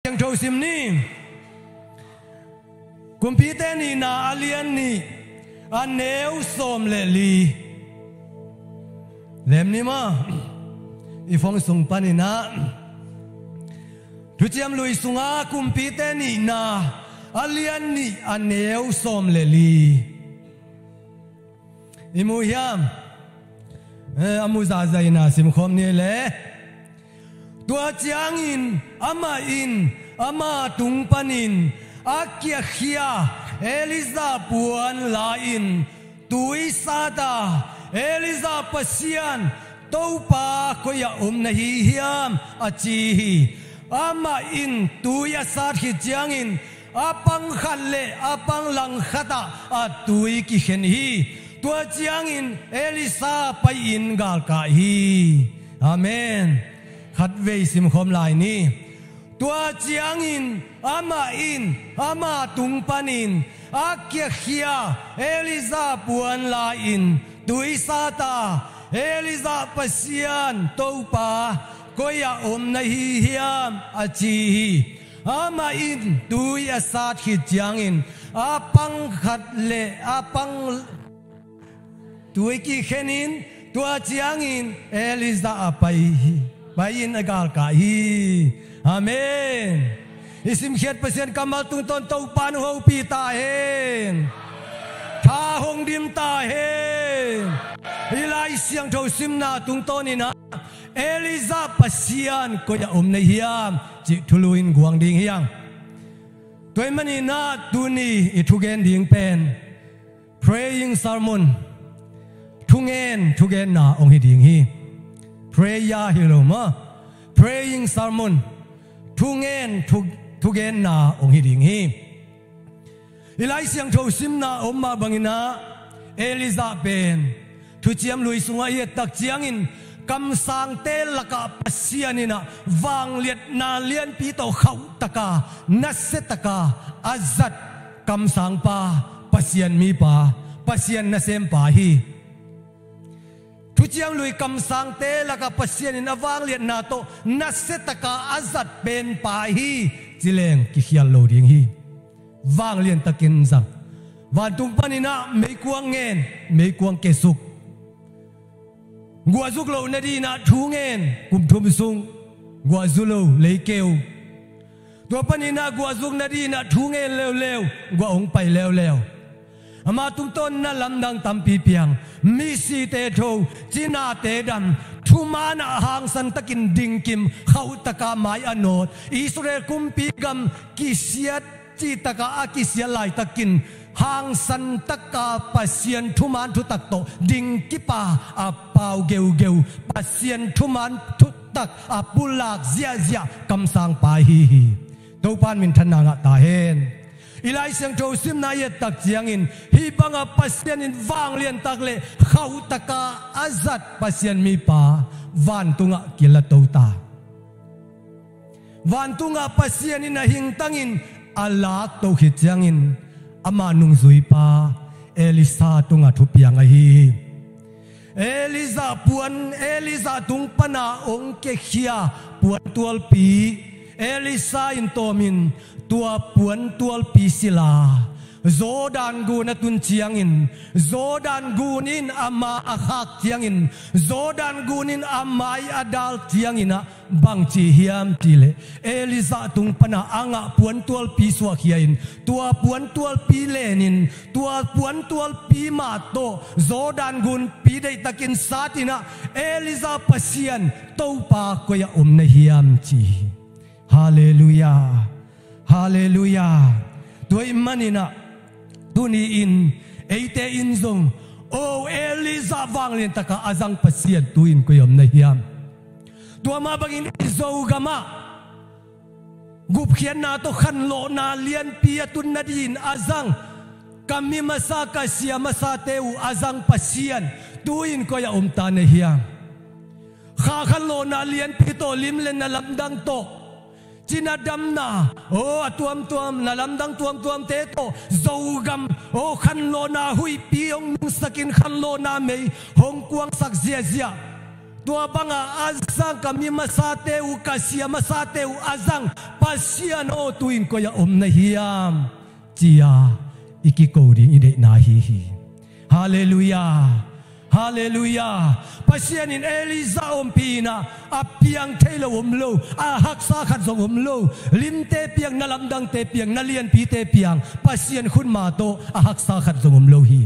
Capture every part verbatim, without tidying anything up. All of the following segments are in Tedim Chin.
Siangtho sim ni. Kumpite nihna a lian nih, a neu sawm le li. Lem ni maw. I phone sung panin ah Thuciam Lui sunga Kumpite nihna a lian nih, a neu sawm le li. I mu hiam? Eh, a mu zahzah in ah simkhawm ni le. Tua ciangin amah in ama tung panin a kiakhia Elijah puan la-in tui sat a, "Elijah Pasian, Topa koi-ah om na hi hiam?" a ci hi. Amah in tui a sat khit ciangin a pang khat le a pang langkhat ah a tui kikhen hi. Tua ciangin Elisha pai-in galkah hi. Amen. Khatvei simkhawm lai ni. Tua ciangin amah in ama tung panin a kiakhia Elijah puan la-in tui sat a, "Elijah Pasian, Topa koi-ah om na hi hiam?" a ci hi. Amah in tui a sat khit ciangin a pang khat le a pang tui kikhenin, tua ciangin Elijah a pai hi. Pai-in a galkah hi. Amen. I simkhiat Pasian kammal tungtawn Topa in hong hopih ta hen. Tha hong dim ta hen. I Lai Siangtho simna tungtawnin ah, "Elijah Pasian koi-ah om na hiam?" cih thulu in guang ding hi hang. Tua ahih manin ah tuni i thugen ding pen praying sermon, thungen, thugenna hong hi ding hi. Prayer hi lo maw. Praying sermon, thungen, thu-, thugenna hong hi ding hi. I Lai Siangtho simna om mah bangin ah Elijah pen Thuciam Lui sungah i et tak ciangin kamsangte lakah Pasian in ah vangliatna lianpi tawh khauhtaka, nasiataka a zat kamsangpa, Pasian mipa, Pasian nasempa hi. Thuciam Lui kamsangte lakah Pasian in a vangliatna tawh nasiataka a zat penpa hi ci leng kikhial lo ding hi. Vanglian takin zang. Vantung panin ah meikuang ngen, meikuang kesuk. Guahzuk loh nadingin ah thu ngen, kum thum sung guahzu lo, leikeu. Tua panin ah guahzuk nadingin ah thu ngen leuleu, guah hong pai leuleu. Ama tungtawn na lamdang tampi piang, misite tho, cinate dam, thuman ah hangsan takin dingkim, khauhtaka mai a nawt, Israel kumpi gam kisiat, cih taka a kisiat laitakin hangsan taka Pasian thuman thutak tawh dingkip a, a pau geugeu, Pasian thuman thutak a pulak ziahziah kamsangpa ahi hi. Topa in minthanna ngah ta hen. I Lai Siangtho simna i et tak ciangin hih banga Pasian in vanglian tak le khauhtaka a zat Pasian mipa vantungah kilato ta. Vantungah Pasian in a hingtangin a lakto khit ciangin ama nungzuipa Elisha tungah thupiang ahi hi. Elijah puan, Elijah tung pana hong kiakhia puantualpi Elisha in tawmin tua puantualpi silh a, Jordan gun a tun ciangin, Jordan gun in ama a khak ciangin, Jordan gun in a mai a dal ciangin ah bangci hiam cih leh, Elijah tung pana a ngah puantualpi suahkhia in, tua puantualpi lenin, tua puantualpi mah tawh Jordan gunpi deihtakin satin ah, "Elijah Pasian, Topa koi-ah om na hiam?" ci hi. Halleluiah. Halleluiah. Tua ahih manin ah tuni-in eite in zong, "O, Elijah vanglian taka a zang Pasian tu-in koi-ah om na hiam?" Tua mah bangin i Zogam ah gupkhiatna tawh khanlawhna lianpi a tun nadingin a zang, ka mi masa, ka sia masate uh a zang Pasian tu-in koi-ah om ta na hiam? Kha khanlawhna lianpi tawh, lim le na lamdang tawh, cina damna, aw, a tuamtuam, na lamdang tuamtuamte tawh, Zogam, aw, khanlawhna huihpi hong nungsakin khanlawhna mei hong kuangsak ziahziah. Tua banga a zang ka mi masate uh, ka sia masate uh a zang Pasian aw, tu-in koi ah om na hiam, ci-a i kiko ding i deihna ahi hi. Halleluiah. Halleluiah. Pasian in Elijah ompih inah, a piang thei lo om lo, a haksa khat zong om lo, limte piang, na lamdangte piang, na lianpite piang, Pasian khutma tawh a haksa khat zong om lo hi.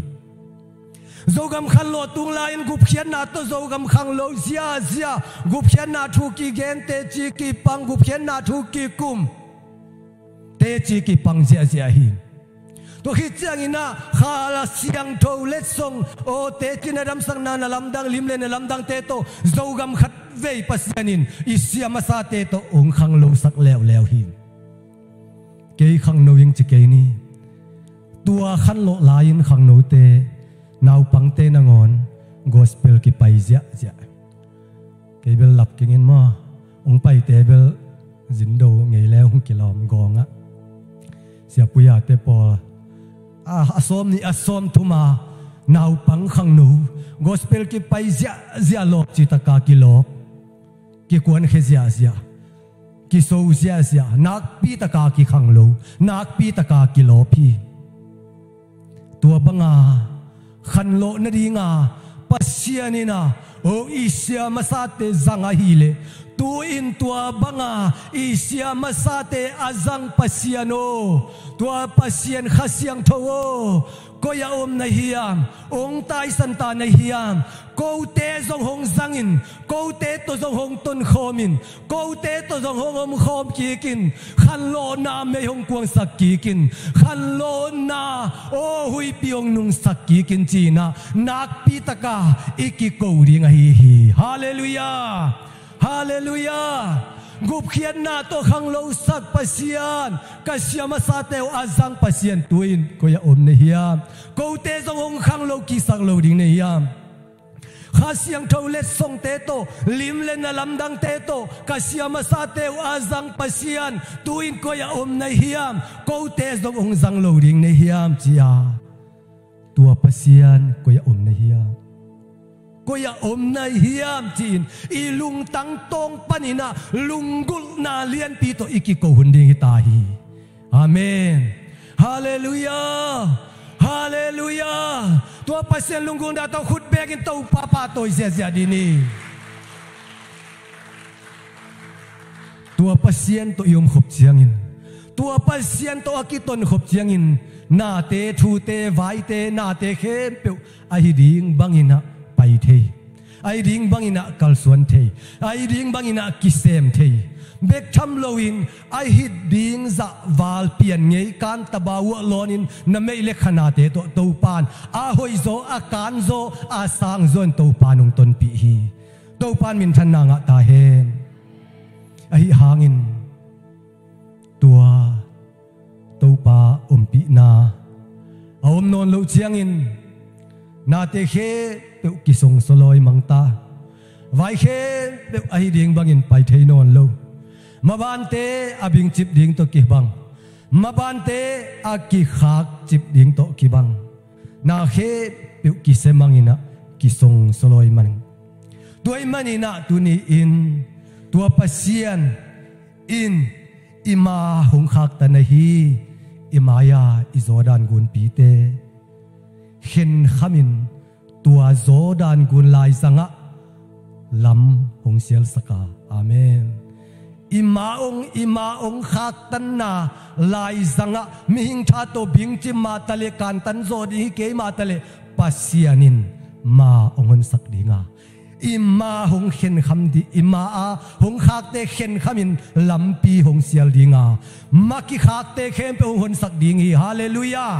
Zogam khanlawh tung lai-in gupkhiatna tawh Zogam khanglo ziahziah, gupkhiatna thu kigen, teci kipang, gupkhiatna thu kikum, teci kipang ziahziah hi. Tua khit cianginah Kha Siangtho letsong, aw, teci na damsakna, na lamdang lim le na lamdangte tawh Zogam khatvei Pasian in i sia masate tawh hong khanglosak leuleu hi. Kei khangno ing ci kei ni. Tua khanlawh lai-in khangnote, naupangte nangawn gospel kipai ziahziah. Kei bel lap keng in maw, hong paite bel zindo ngei le hong kilawm gawngah. Siapuiate pawl, a, a sawmnih, a sawmthum a naupang khangno, gospel kipai ziahziah, lawp citaka kilawp, kikuankhia ziahziah, kiso ziahziah, nakpitaka kikhanglo, nakpitaka kilawp hi. Tua banga khanlawh nadinga Pasian inah, aw, i sia masate zang ahileh, tu-in tua banga i sia masate a zang Pasian aw, tua Pasian Kha Siangtho aw, koi ah om na hiam, hong taisan ta na hiam, kote zong hong zangin, kote tawh zong hong tonkhawmin, kote tawh zong hong omkhawm kikin, khanlawhna mei hong kuangsak kikin, khanlawhna, aw, huihpi hong nungsak kikin, ci-inah nakpitaka i kiko ding ahi hi. Halleluiah. Halleluiah. Gupkhiatna tawh khanglosak Pasian, ka sia masate uh a zang Pasian, tu-in koi ah om na hiam, kote zong hong khanglo kiksak lo ding na hiam? Kha Siangtho letsongte tawh, lim le na lamdangte tawh ka sia masate uh a zang Pasian, tu-in koi ah om na hiam, kote zong hong zang lo ding na hiam, ci-a. Tua Pasian koi ah om na hiam, koi ah om na hiam, ci-in i lungtang tawng paninah lunggulhna lianpi tawh i kiko hun ding hi ta hi. Amen. Halleluiah. Halleluiah. Tua Pasian lunggulhna tawh khut bekin Topa pahtawi ziahziah dih ni. Tua Pasian tawh i omkhop ciangin, tua Pasian tawh a kitonkhop ciangin, nate, thute, vaite, nate khempeuh ahi ding banginah pai thei, ahi ding banginah kalsuan thei, ahi ding banginah kisem thei. Bek tham loin a hih ding zah val pian ngei kan taba uah lawnin na meih le khanate tawh Topan a hoihzaw, a kanzaw, a sangzaw in Topan hong tonpih hi. Topan minthanna ngah ta hen. Ahi hangin tua Topa ompihna a om nawn loh ciangin, nate khempeuh kisongsaw lawimang ta, vai khempeuh ahi ding bangin pai thei nawn lo, mabante a bingcip ding tawh kibang, mabante a kikhakcip ding tawh kibang, na khempeuh kisia manginah kisongsaw lawimang. Tua ahih maninah tuni-in tua Pasian in i ma hong khaktan ahi, i mai-a i Jordan gunpite khenkhamin tua Jordan gun laizangah lam hong sialsak a. Amen. I ma hong, i ma hong khaktanna laizangah mihing tha tawh bingcip mah taleh kantan zaw ding hi kei mah taleh Pasian in ma hong honsak ding a, i ma hong khenkham dih, i ma a hong khakte khenkhamin lampi hong sial ding a, ma kikhakte khempeuh hong honsak ding hi. Halleluiah.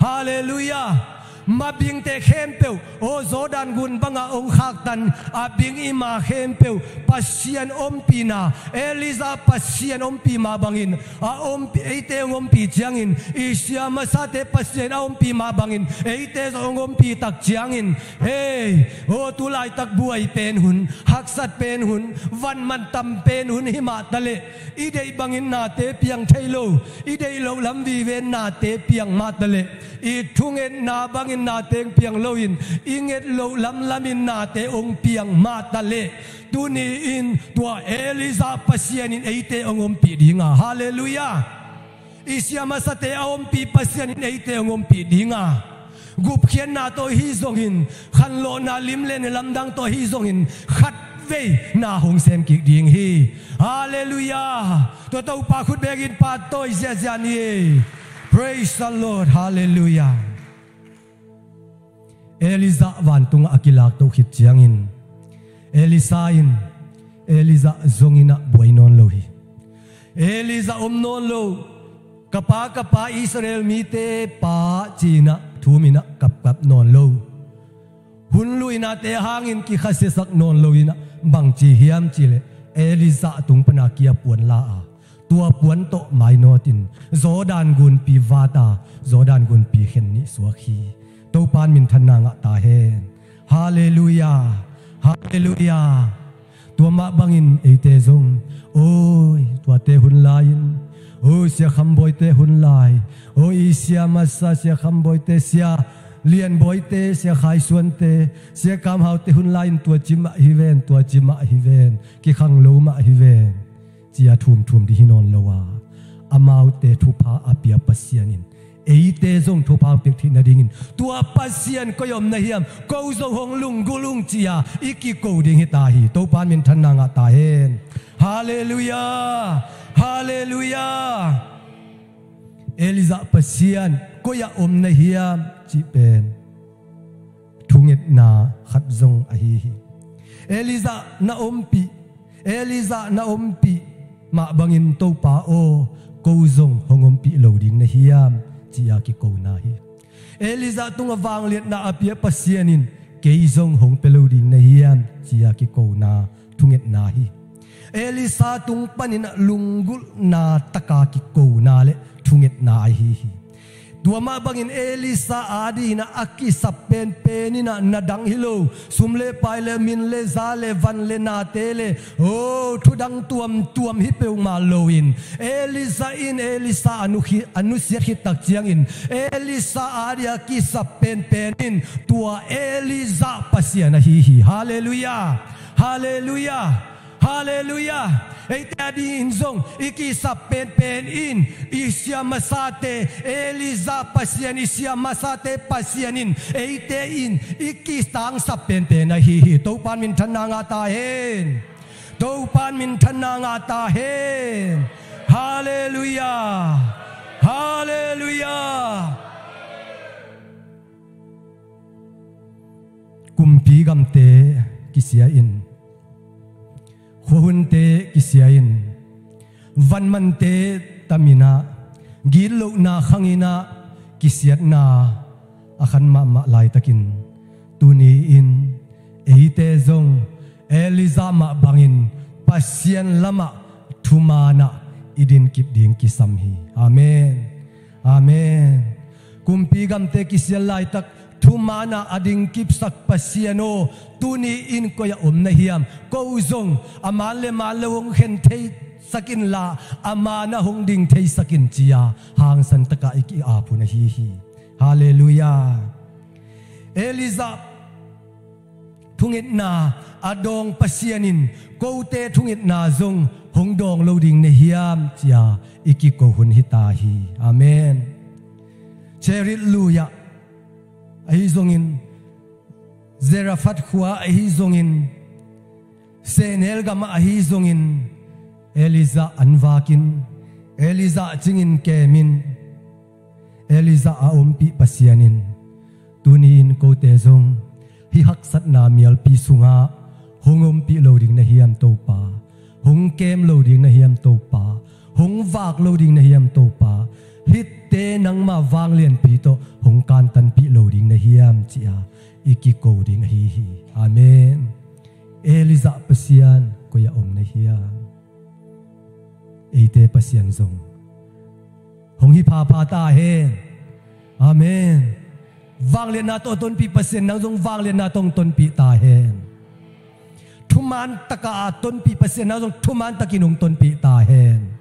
Halleluiah. Ma bingte khempeuh, aw, Jordan gun bangah hong khaktan a bing i ma khempeuh Pasian ompihna, Elijah Pasian ompih mah bangin a ompih, eite hong ompih ciangin, i sia masate Pasian a ompih mah bangin eite zong hong ompih tak ciangin, hei, aw, tu laitak buai pen hun, haksat pen hun, van man tam pen hun hi mah taleh, i deih bangin nate piang thei lo, i deih loh lam vive nate piang mah taleh, i thungetna bangin in nate hong piang loin, i nget loh lamlamin nate hong piang mah taleh, tuni-in tua Elijah Pasian in eite hong ompih dinga. Halleluiah. I sia masate a ompih Pasian in eite hong ompih dinga. Gupkhiatna tawh ahi zongin, khanlawhna lim le ne lamdang tawh ahi zongin, khatvei na hong sem kik ding hi. Halleluiah. Tua Topa khut bekin pahtawi ziahziah ni. Praise the Lord. Halleluiah. Elijah vantungah a kilaktoh khit ciangin, Elisha in Elijah zong in ah buai nawn lo hi. Elijah om nawn lo. Ka pa, ka pa, Israel mite pa, ci-in ah thum in ah kapkap nawn lo. Hun luinate hangin kikhasiasak nawn lo in ah bang ci hiam cih leh, Elijah tung pana kia puan la a, tua puan tawh mainawtin Jordan gunpi vat a, Jordan gunpi khen nih suak hi. Topa in minthanna ngah ta hen. Halleluiah. Halleluiah. Tua mah bangin eite zong, oi, tuate hun lai-in, oi, Sia Kham Bawite hun lai, oi, i sia masa Sia Kham Bawite, Sia Lian Bawite, Sia Khai Suante, Sia Kam Haute hun lai-in tua ci mah hi ven, tua ci mah hi ven, kikhang lo mah hi ven, ci-a thumthum ding hi nawn lo a, amaute thupha a pia Pasian in eite zong thupha piak theih nadingin, tua Pasian koi-ah om na hiam, ko zong hong lunggulh ung, ci-a i kiko ding hi ta hi. Topa in minthanna ngah ta hen. Halleluiah. Halleluiah. Elijah Pasian koi-ah om na hiam cih pen thungetna khat zong ahi hi. Elijah na ompih, Elijah na ompih mah bangin, Topa aw, ko zong hong ompih lo ding na hiam, ci-a kikona hi. Elijah tungah vangliatna a pia Pasian in kei zong hong pia lo ding na hiam, ci-a kikona, thungetna hi. Elisha tung panin ah lunggulhna taka kikona le thungetna ahi hi. Tua mah bangin Elisha adingin ah a kisap penpen in ah na dang hi lo, sum le pai le min le za le van le nate le, oh, thudang tuamtuam hi peuhmah loin, Elisha in Elisha a nu khi-, a nusiat khit tak ciangin, Elisha adingin a kisap penpen in tua Elijah Pasian ahi hi. Halleluiah. Halleluiah. Halleluiah. Eite adingin zong i kisap penpen in, i sia masate, Elijah Pasian, i sia masate Pasian in eite in i kitangsap penpen ahi hi. Topa in minthanna ngah ta hen. Topa in minthanna ngah ta hen. Halleluiah. Halleluiah. Kumpi gamte kisia in, khuahunte kisia in, vanmante tam in ah, gitlohna khang in ah, kisiatna a khan mahmah laitakin, tuni-in eite zong Elijah mah bangin Pasian lamah thuman ah i dinkip ding kisam hi. Amen. Amen. Kumpi gamte kisiat laitak thuman ah a dingkipsak Pasian aw, tuni-in koi-ah om na hiam? Ko zong a man le man lo hong khen theisak inla, a man ah hong ding theisak in, ci-a hangsan takin i ki-ap hun ahi hi. Halleluiah. Elijah thungetna a dawng Pasian in kote thungetna zong hong dawng lo ding na hiam, ci-a i kiko hun hi ta hi. Amen. Cherith lui-ah ahi zongin, Zarephath khua-ah ahi zongin, sehnel gamah ahi zongin, Elijah an vakin, Elijah cingin kemin, Elijah a ompih Pasian in tuni-in kote zong hih haksatna mialpi sungah hong ompih lo ding na hiam, Topa? Hong kem lo ding na hiam, Topa? Hong vak lo ding na hiam, Topa? Hitte nangma vanglianpi tawh hong kantanpih lo ding na hiam, ci-a i kiko ding ahi hi. Amen. Elijah Pasian koi-ah om na hiam? Eite Pasian zong hong hi phapha ta hen. Amen. Vangliatna tawh a tonpih Pasian, nang zong vangliatna tawh hong tonpih ta hen. Thuman taka a tonpih Pasian, nang zong thuman takin hong tonpih ta hen.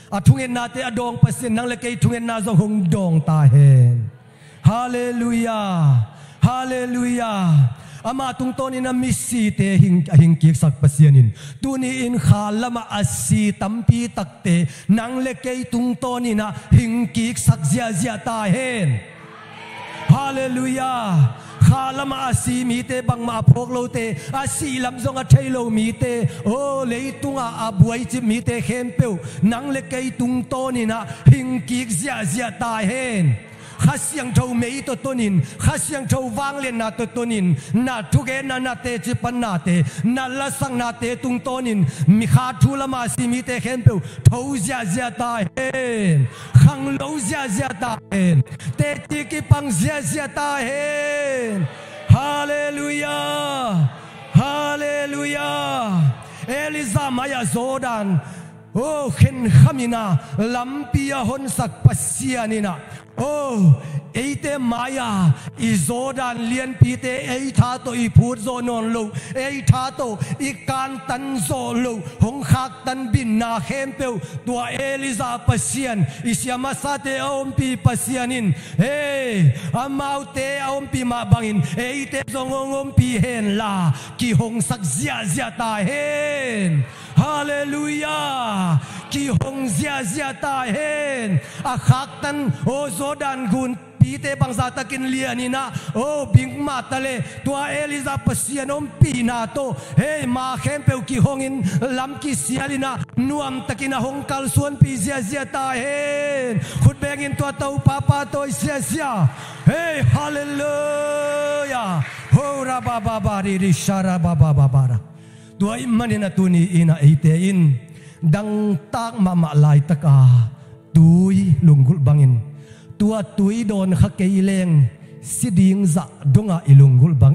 A thungetnate a dawng Pasian, nang le kei thungetna zong hong dawng ta hen. Halleluiah. Halleluiah. Ama tungtawnin a misite hing, a hingkiksak Pasian in tuni-in kha lamah a si tampi takte nang le kei tungtawnin a hingkiksak ziahziah ta hen. Halleluiah. Kha lamah a si mite, bangmah a phawk lote, a sih lam zong a thei lo mite, aw, leitungah a buaicip mite khempeuh nang le kei tungtawnin a hingkik ziahziah ta hen. Kha Siangtho mei tawh tonin, Kha Siangtho vangliatna tawh tonin, na thugenna, na teci pannate, na lasaknate tungtawnin mi kha thu lamah a si mite khempeuh tho ziahziah ta hen. Khanglo ziahziah ta hen. Teci kipang ziahziah ta hen. Halleluiah. Halleluiah. Elijah mai-ah Jordan, aw, khenkhamin a lampi a honsak Pasian in a, aw, eite mai-a i Jordan lianpite ei tha tawh i phut zawh nawn loh, ei tha tawh i kantan zawh loh, hong khaktan binna khempeuh tua Elijah Pasian, i sia masate a ompih Pasian in, hei, amaute a ompih mah bangin eite zong hong ompih henla, kihongsak ziahziah ta hen. Halleluiah. Kihong ziahziah ta hen. A khaktan, aw, Jordan gunpite bangzah takin lianin a, aw, bing mah taleh tua Elijah Pasian ompihna tawh, hei, ma khempeuh kihongin, lam kisialin a, nuamtakin a hong kalsuanpih ziahziah ta hen. Khut bengin tua Topa pahtawi ziahziah. Hei, halleluiah. Ho rabababa riri sharabababara. Tua ahih manin a tuni-in a eite in dangtak mahmah laitaka tui lunggulh bangin, tua tui dawn kha kei leng si ding zah dongah i lunggulh bang,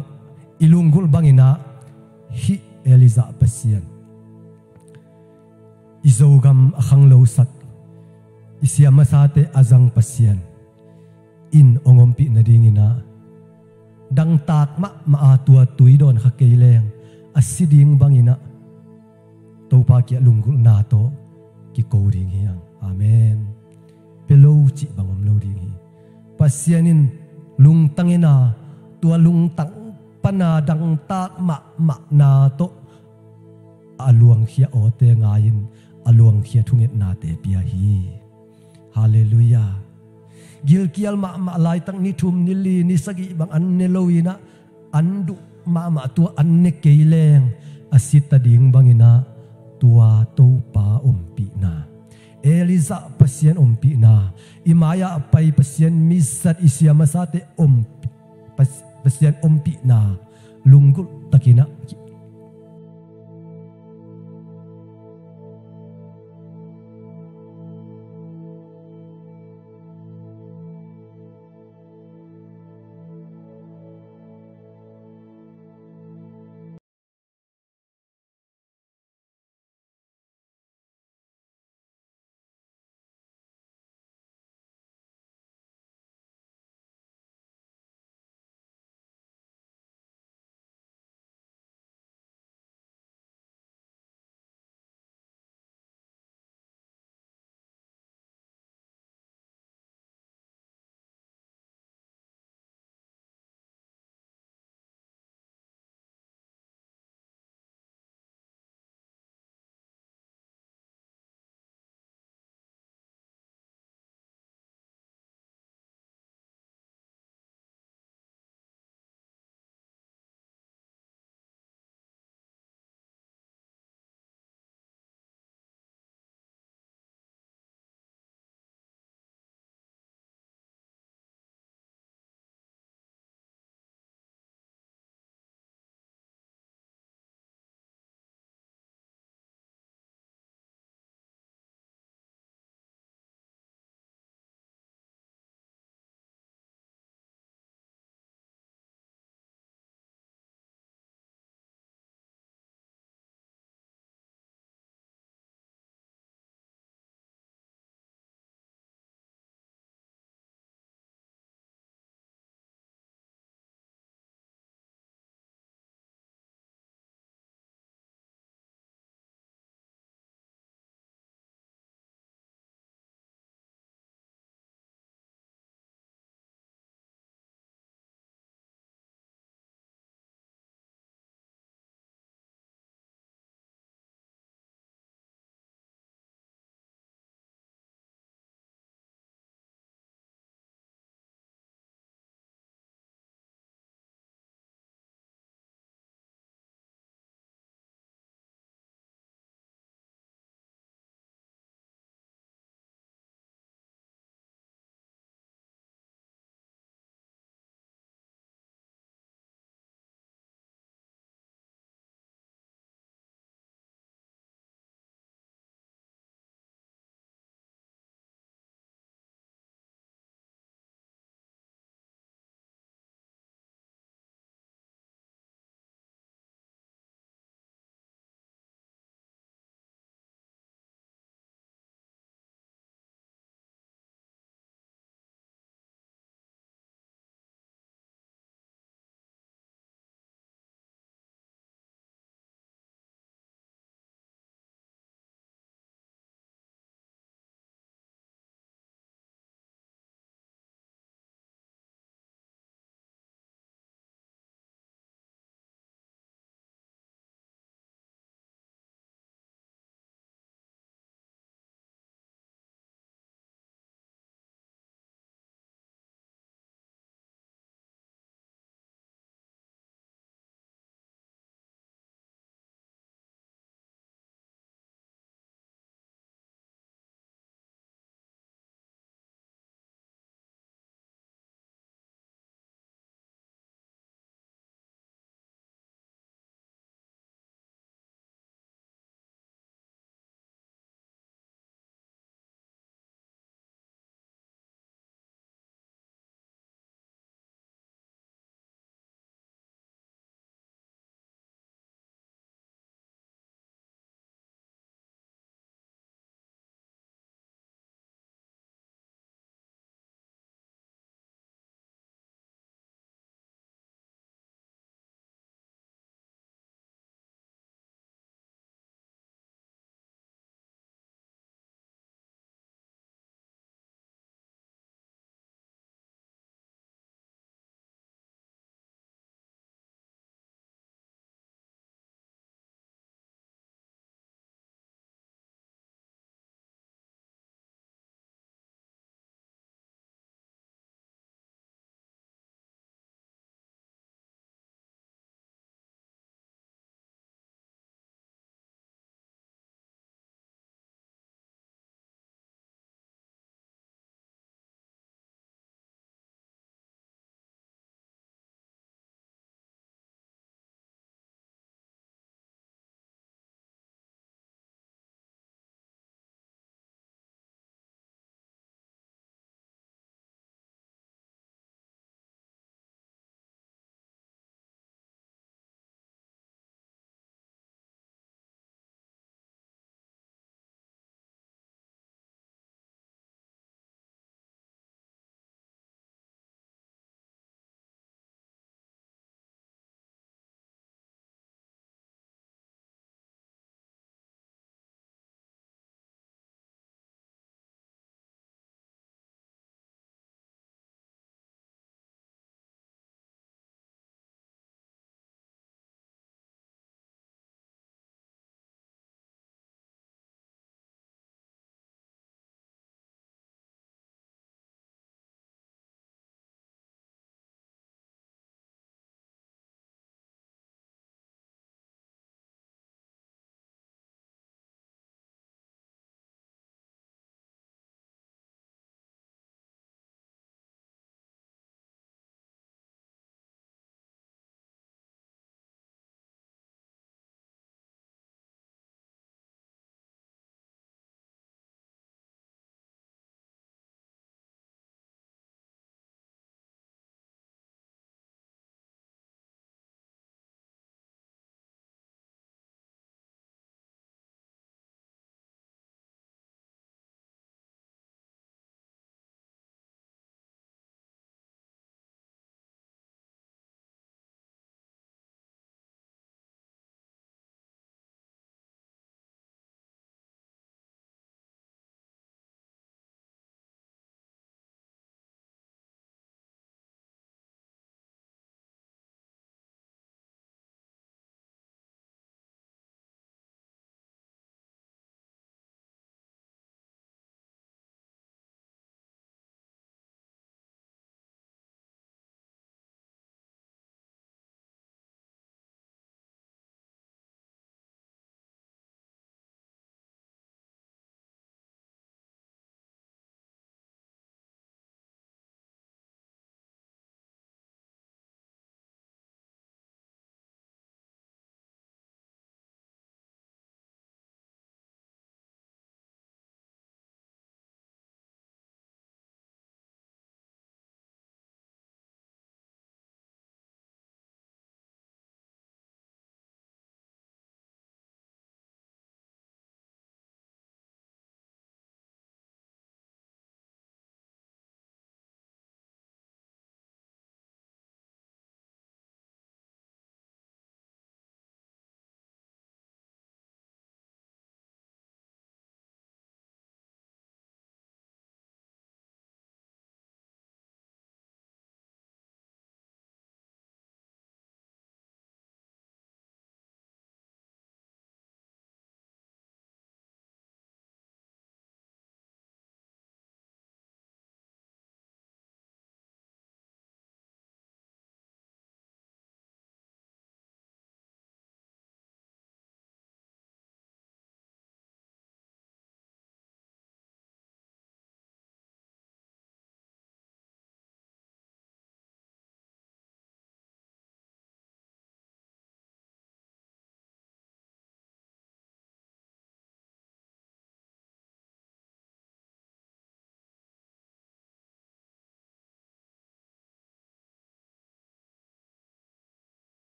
i lunggulh bangin a, hih Elijah Pasian, i Zogam a khanglosak, i sia masate a zang Pasian in hong ompih nadingin a, dangtak mahmah a tua tui dawn kha kei leng a si ding bangin a, Topa kiang lunggulhna tawh kiko ding hi hang. Amen. Pia lo cih bang om lo ding hi. Pasian in lungtang in a, tua lungtang pana dangtak mahmahna tawh a luangkhia awte ngai-in a luangkhia thungetnate pia hi. Halleluiah. Gilkial mahmah laitak ni thum, ni li, ni sagih bang an ne lo-in a, an duh mahmah tua an ne kei leng a si ta ding bangin a, tua Topa ompihna, Elijah Pasian ompihna, i mai-ah pai Pasian mizat, i sia masate om, Pas-, Pasian ompihna lunggulh takin a ki-,